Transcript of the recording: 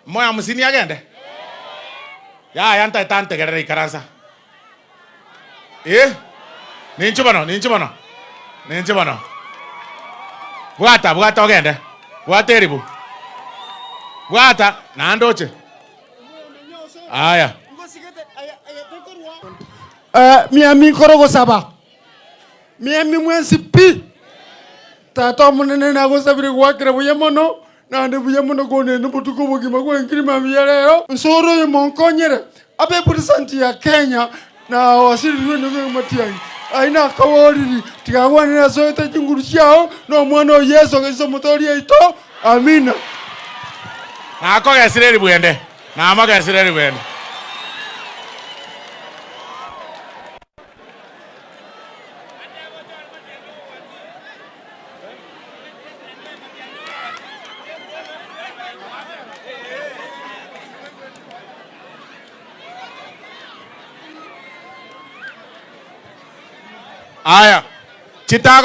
Moe hamsini agende? Yaya ntaete antegerere ikaransa. Eh, ninche bono, ninche bono, ninche bono. Bwata, bwata ogende, bwata eribu, bwata naende oche. Aya. Miami nkore ogosaba, miami mwensi pi, Tata omonene nagosabire goakera buya mono, naende buya mono konende obotuko obogima bw'enkiri mambia rero. Nsore oyo monkonyere abe president ya Kenya na wasirirwe nigo Matiang'i. Ayio nakaboriri, tigakwanire ase oete chinguru chiao na omwana o Yeso Kristo omotoori oito. Amina. Nakogesire ribwende, namogesire ribwende. Aya, chitago.